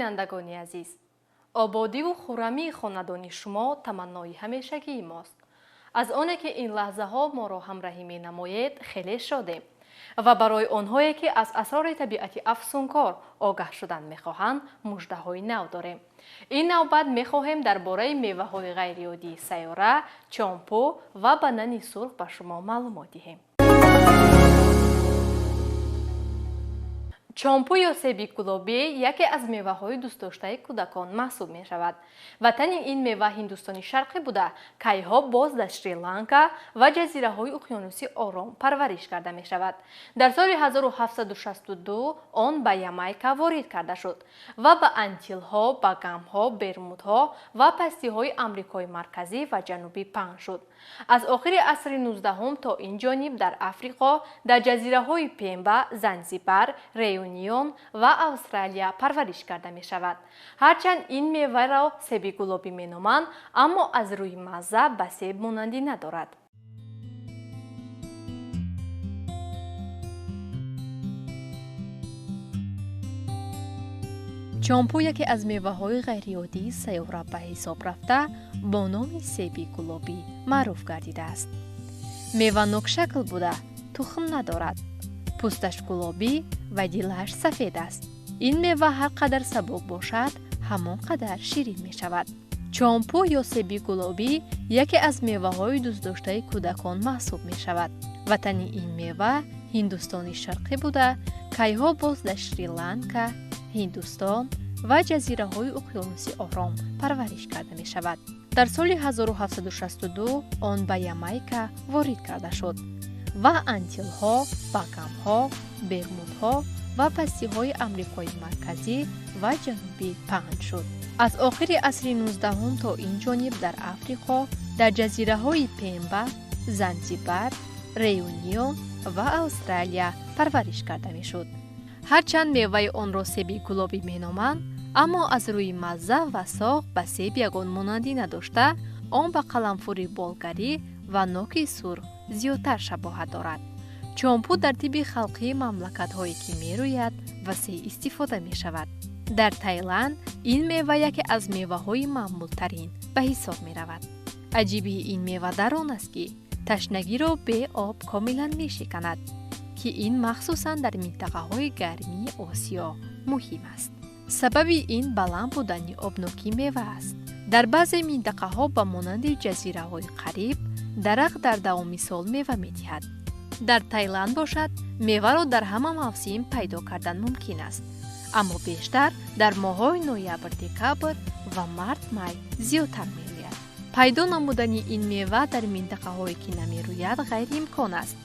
Бинандагони азиз, ободиву хуррамии хонадони шумо таманнои ҳамешагии мост. Аз оне ки ин лаҳзаҳо моро ҳамраҳӣ менамоед, хеле шодем ва барои онҳое ки аз асрори табиати афсункор огаҳ шудан мехоҳанд, муждаҳои нав дорем. Ин навбат мехоҳем дар бораи меваҳои ғайриоддии сайёра, чомпӯ ва банани сурх ба шумо маълумот диҳем. Чомпӯ ё себи гулобӣ яке аз меваҳои дӯстдоштаи кӯдакон маҳсуб мешавад. Ватани ин мева Ҳиндустони Шарқӣ буда, кайҳо боз дар Шри-Ланка ва ҷазираҳои уқёнуси Ором парвариш карда мешавад. Дар соли 1762 он ба Ямайка ворид карда шуд ва ба Антилҳо, Багамҳо, Бермудҳо ва пастиҳои Амрикои Марказӣ ва Ҷанубӣ паҳн шуд. Аз охири асри 19 то ин ҷониб дар Африқо, дар ҷазираҳои Пемба, Занзибар, Реюнион ва Австралия парвариш карда мешавад. Ҳарчанд ин меваро себи гулобӣ меноманд, аммо аз рӯи мазза ба себ монандӣ надорад. Чомпӯ яке аз меваҳои ғайриоддии сайёра ба ҳисоб рафта, бо номи себи гулобӣ маъруф гардидааст. Мева нокшакл буда, тухм надорад. Пӯсташ гулобӣ ва дилаш сафед аст. Ин мева ҳар қадар сабук бошад, ҳамон қадар ширин мешавад. Чомпӯ ё себи гулобӣ яке аз меваҳои дӯстдоштаи кӯдакон маҳсуб мешавад. Ватани ин мева Ҳиндустони Шарқӣ буда, кайҳо боз дар Шри-Ланка, Ҳиндустон ва ҷазираҳои уқёнуси Ором парвариш карда мешавад. Дар соли 1762 он ба Ямайка ворид карда шуд ва Антилҳо, Багамҳо, Бермудҳо ва пастиҳои Амрикои Марказӣ ва Ҷанубӣ паҳн шуд. Аз охири асри 19 то ин ҷониб дар Африқо, дар ҷазираҳои Пемба, Занзибар, Реюнион ва Австралия парвариш карда мешуд. Ҳарчанд меваи онро себи гулобӣ меноманд, аммо аз рӯи мазза ва соғ ба себ ягон монандӣ надошта, он ба қаламфури болгарӣ ва ноки сурх зиёдтар шабоҳат дорад. Чомпӯ дар тибби халқии мамлакатҳое ки мерӯяд, васеъ истифода мешавад. Дар Таиланд ин мева яке аз меваҳои маъмултарин ба ҳисоб меравад. Аҷибии ин мева дар он аст, ки ташнагиро бе об комилан мешиканад, ки ин махсусан дар минтақаҳои гармии Осиё муҳим аст. Сабаби ин баланд будани обнокии мева аст. Дар баъзе минтақаҳо ба монанди ҷазираҳои Қариб дарахт дар давоми сол мева медиҳад. Дар Таиланд бошад, меваро дар ҳама мавсим пайдо кардан мумкин аст, аммо бештар дар моҳҳои ноябр-декабр ва март-май зиёдтар мерӯяд. Пайдо намудани ин мева дар минтақаҳое ки намерӯяд ғайриимкон аст,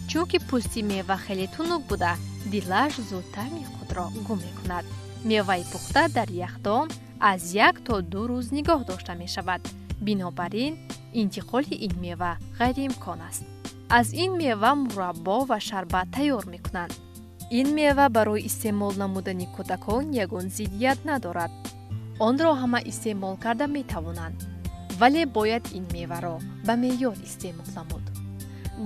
чунки пӯсти мева хеле тунук буда, дилаш зуд таъми худро гум мекунад. Меваи пухта дар яхдон аз 1 то 2 рӯз нигоҳ дошта мешавад. Бинобар ин интиқоли ин мева ғайриимкон аст. Аз ин мева мураббо ва шарбат тайёр мекунанд. Ин мева барои истеъмол намудани кӯдакон ягон зиддият надорад. Онро ҳама истеъмол карда метавонанд, вале бояд ин меваро ба меъёр истеъмол намуд.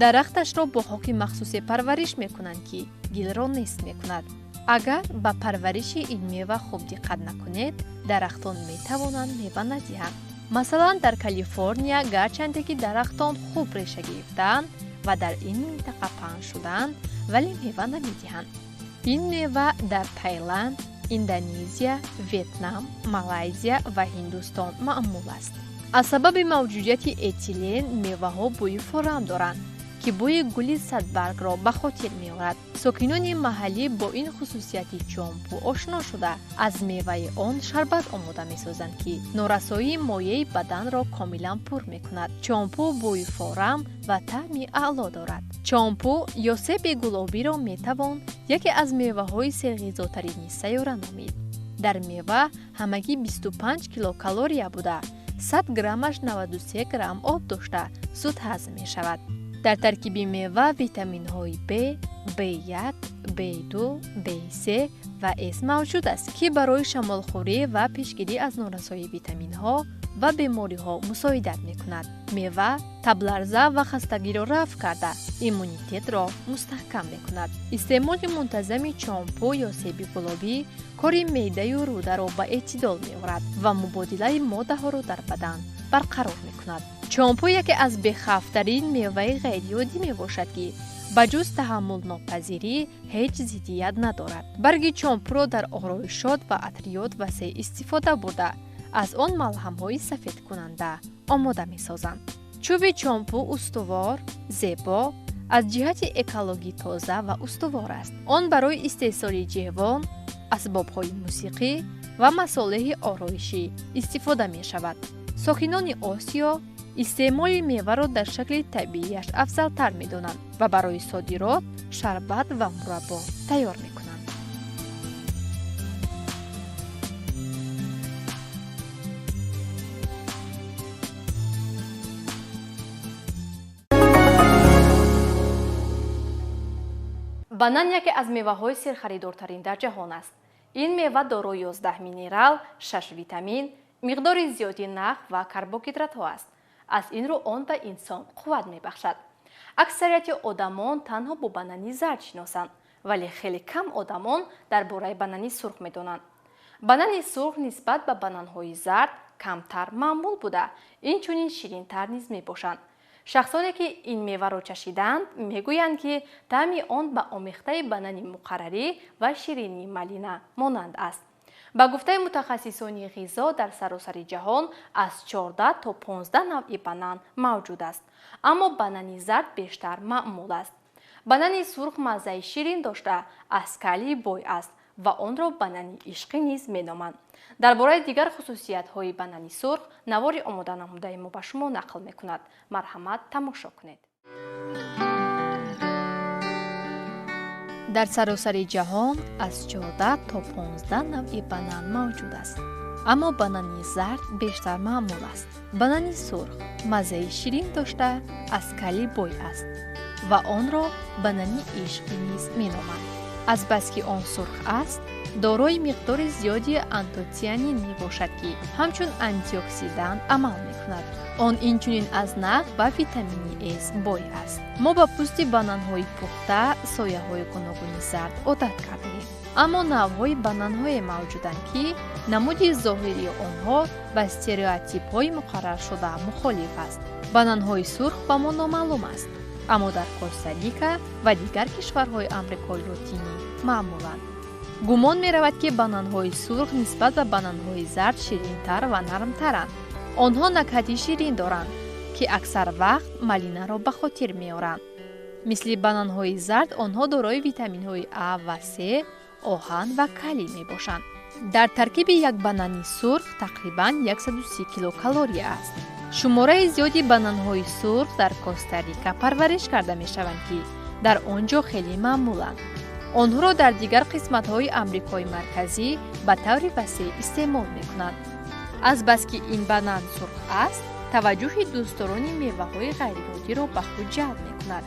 Дарахташро бо хоки махсусе парвариш мекунанд, ки гилро нест мекунад. Агар ба парвариши ин мева хуб диққат накунед, дарахтон метавонанд мева надиҳанд. Масалан, дар Калифорния гарчанде ки дарахтон хуб реша гирифтаанд ва дар ин минтақа паҳн шудаанд, вале мева намедиҳанд. Ин мева дар Таиланд, Индонезия, Ветнам, Малайзия ва Ҳиндустон маъмул аст. Аз сабаби мавҷудияти этилен меваҳо бӯи форам доранд, ки бӯи гули садбаргро ба хотир меорад. Сокинони маҳаллӣ бо ин хусусияти чомпӯ ошно шуда, аз меваи он шарбат омода месозанд, ки норасоии моеи баданро комилан пур мекунад. Чомпӯ бӯи форам ва таъми аъло дорад. Чомпӯ ё себи гулобиро метавон яке аз меваҳои серғизотарини сайёра номид. Дар мева ҳамагӣ 25 килокалория буда, 100 граммаш 93 грамм об дошта, зуд ҳазм мешавад. Дар таркиби мева витаминҳои Б, В1, В2, В3 ва С мавҷуд аст, ки барои шамолхӯрӣ ва пешгирӣ аз норасоии витаминҳо ва бемориҳо мусоидат мекунад. Мева табларза ва хастагиро рафъ карда, иммунитетро мустаҳкам мекунад. Истеъмоли мунтазами чомпӯ ё себи гулобӣ кори меъдаю рӯдаро ба эътидол меорад ва мубодилаи моддаҳоро дар бадан барқарор мекунад. Чомпӯ яке аз бехавфтарин меваи ғайриоддӣ мебошад, ки ба ҷуз таҳаммулнопазирӣ ҳеҷ зиддият надорад. Барги чомпӯро дар ороишот ва атриёт васеъ истифода бурда, аз он малҳамҳои сафедкунанда омода месозанд. Чӯби чомпӯ устувор, зебо, аз ҷиҳати экологӣ тоза ва устувор аст. Он барои истеҳсоли ҷевон, асбобҳои мусиқӣ ва масолеҳи ороишӣ истифода мешавад. Сокинони Осиё истеъмоли меваро дар шакли табиияш афзалтар медонанд ва барои содирот шарбат ва мураббо тайёр мекунанд. Банан яке аз меваҳои серхаридортарин дар ҷаҳон аст. Ин мева дорои 11 минерал, 6 витамин, миқдори зиёди нах ва карбогидратҳо аст. Аз ин рӯ он ба инсон қувват мебахшад. Аксарияти одамон танҳо бо банани зард шиносанд, вале хеле кам одамон дар бораи банани сурх медонанд. Банани сурх нисбат ба бананҳои зард камтар маъмул буда, инчунин ширинтар низ мебошанд. Шахсоне ки ин меваро чашидаанд, мегӯянд, ки таъми он ба омехтаи банани муқаррарӣ ва ширинии малина монанд аст. Ба гуфтаи мутахассисони ғизо, дар саросари ҷаҳон аз 14 то 15 навъи банан мавҷуд аст, аммо банани зард бештар маъмул аст. Банани сурх маззаи ширин дошта, аз калий бой аст ва онро банани ишқӣ низ меноманд. Дар бораи дигар хусусиятҳои банани сурх навори омода намудаи мо ба шумо нақл мекунад. Марҳамат, тамошо кунед. Дар саросари ҷаҳон аз 14 то 15 навъи банан мавҷуд аст, аммо банани зард бештар маъмул аст. Банани сурх маззаи ширин дошта, аз калий бой аст ва онро банани ишқӣ низ меноманд. Азбаски он сурх аст, дорои миқдори зиёди антоцианин мебошад, ки ҳамчун антиоксидант амал мекунад. Он инчунин аз нах ва витамини С бой аст. Мо ба пӯсти бананҳои пухта сояҳои гуногуни зард одат кардаем, аммо навъҳои бананҳое мавҷуданд, ки намуди зоҳирии онҳо ба стереотипҳои муқарраршуда мухолиф аст. Бананҳои сурх ба мо номаълум аст, аммо дар Коста-Рика ва дигар кишварҳои Амрикои Лотинӣ маъмуланд. Гумон меравад, ки бананҳои сурх нисбат ба бананҳои зард ширинтар ва нармтаранд. Онҳо накҳати ширин доранд, ки аксар вақт малинаро ба хотир меоранд. Мисли бананҳои зард, онҳо дорои витаминҳои А ва С, оҳан ва калий мебошанд. Дар таркиби як банани сурх тақрибан 130 килокалория аст. Шумораи зиёди бананҳои сурх дар Коста-Рика парвариш карда мешаванд, ки дар он ҷо хеле маъмуланд. Онҳоро дар дигар қисматҳои Амрикои Марказӣ ба таври васеъ истеъмол мекунанд. Азбаски ин банан сурх аст, таваҷҷӯҳи дӯстдорони меваҳои ғайриоддиро ба худ ҷалб мекунад.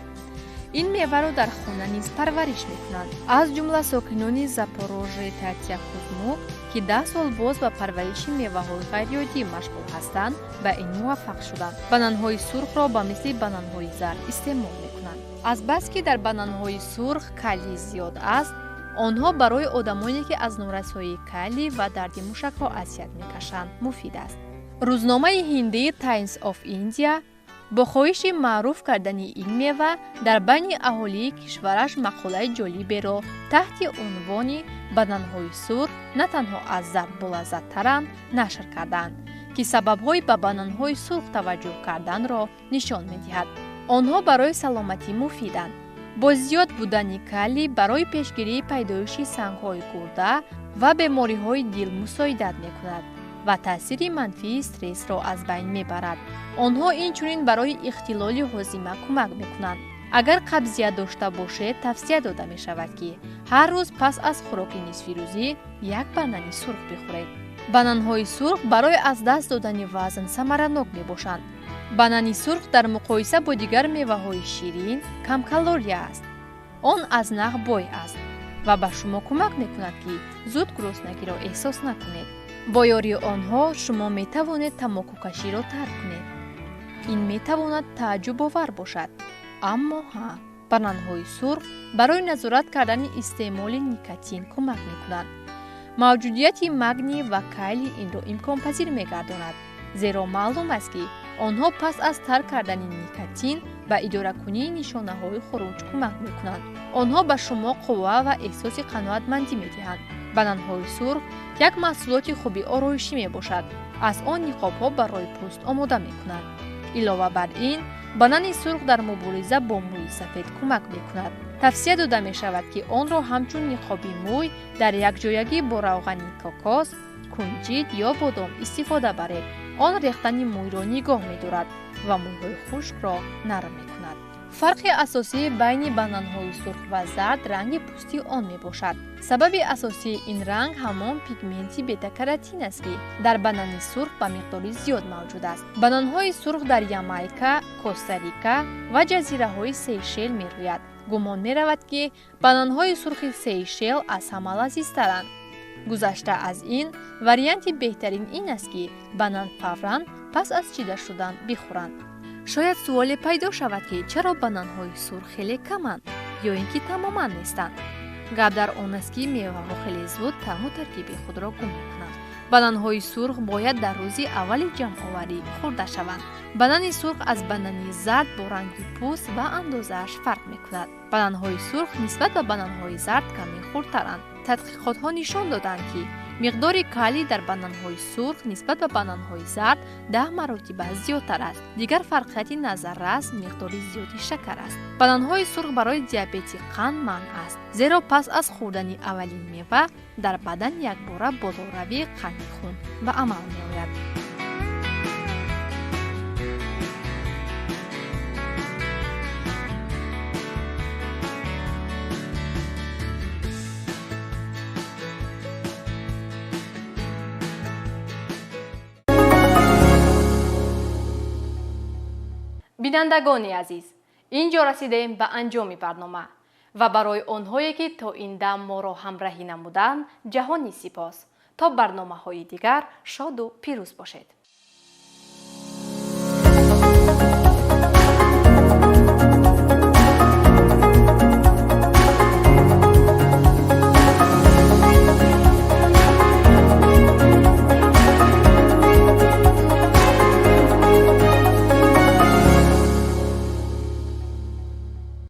Ин меваро дар хона низ парвариш мекунанд. Аз ҷумла сокинони Запорожье Татя Кузму, ки 10 сол боз ба парвариши меваҳои ғайриоддӣ машғул ҳастанд, ба ин муваффақ шуданд. Бананҳои сурхро ба мисли бананҳои зард истеъмол мекунанд. Азбаски дар бананҳои сурх калий зиёд аст, онҳо барои одамоне, ки аз норасоии калий ва дарди мушакҳо азият мекашанд, муфид аст. Рӯзномаи ҳиндии Times of India бо хоҳиши маъруф кардани ин мева дар байни аҳолии кишвараш мақолаи ҷолиберо таҳти унвони бананҳои сурх на танҳо аз зард болаззаттаранд нашр карданд, ки сабабҳои ба бананҳои сурх таваҷҷӯҳ карданро нишон медиҳад. Онҳо барои саломатӣ муфиданд. Бо зиёд будани калий барои пешгирии пайдоиши сангҳои гурда ва бемориҳои дил мусоидат мекунад ва таъсири манфии стрессро аз байн мебарад. Онҳо инчунин барои ихтилоли ҳозима кӯмак мекунанд. Агар қабзият дошта бошед, тавсия дода мешавад, ки ҳар рӯз пас аз хӯроки нисфирӯзӣ як банани сурх бихӯред. Бананҳои сурх барои аз даст додани вазн самаранок мебошанд. Банани сурх дар муқоиса бо дигар меваҳои ширин камкалория аст. Он аз нах бой аст ва ба шумо кӯмак мекунад, ки зуд гуруснагиро эҳсос накунед. Бо ёрии онҳо шумо метавонед тамокукаширо тарк кунед. Ин метавонад тааҷҷубовар бошад, аммо ҳа, бананҳои сурх барои назорат кардани истеъмоли никотин кӯмак мекунанд. Мавҷудияти магний ва калий инро имконпазир мегардонад, зеро маълум аст, ки онҳо пас аз тарк кардани никотин ба идоракунии нишонаҳои хуруҷ кӯмак мекунанд. Онҳо ба шумо қувва ва эҳсоси қаноатмандӣ медиҳанд. Бананҳои сурх як маҳсулоти хуби ороишӣ мебошад. Аз он ниқобҳо барои пӯст омода мекунанд. Илова бар ин, банани сурх дар мубориза бо мӯи сафед кӯмак мекунад. Тавсия дода мешавад, ки онро ҳамчун ниқоби мӯй дар якҷоягӣ бо равғани кокос, кунҷид ё бодом истифода баред. Он рехтани мӯйро нигоҳ медорад ва мӯйҳои хушкро нарм мекунад. Фарқи асосии байни бананҳои сурх ва зард ранги пӯсти он мебошад. Сабаби асосии ин ранг ҳамон пигменти бета-каротин аст, ки дар банани сурх ба миқдори зиёд мавҷуд аст. Бананҳои сурх дар Ямайка, Коста-Рика ва ҷазираҳои Сейшел мерӯяд. Гумон меравад, ки бананҳои сурхи Сейшел аз ҳама лазизтаранд. Гузашта аз ин, варианти беҳтарин ин аст, ки банан фавран пас аз чида шудан бихӯранд. Шояд суоле пайдо шавад, ки чаро бананҳои сурх хеле каманд ё ин ки тамоман нестанд. Гап дар он аст, ки меваҳо хеле зуд таъму таркиби худро гум мекунанд. Бананҳои сурх бояд дар рӯзи аввали ҷамъоварӣ хӯрда шаванд. Банани сурх аз банани зард бо ранги пӯст ва андозааш фарқ мекунад. Бананҳои сурх нисбат ба бананҳои зард каме хурдтаранд. Тадқиқотҳо нишон доданд, ки миқдори калий дар бананҳои сурх нисбат ба бананҳои зард 10 маротиба зиёдтар аст. Дигар фарқияти назаррас миқдори зиёди шакар аст. Бананҳои сурх барои диабети қанд манъ аст, зеро пас аз хӯрдани аввалин мева дар бадан якбора болоравии қанди хун ба амал меояд. Бинандагони азиз, ин ҷо расидаем ба анҷоми барнома ва барои онҳое, ки то ин дам моро ҳамраҳӣ намуданд, ҷаҳони сипос. То барномаҳои дигар шоду пирӯз бошед.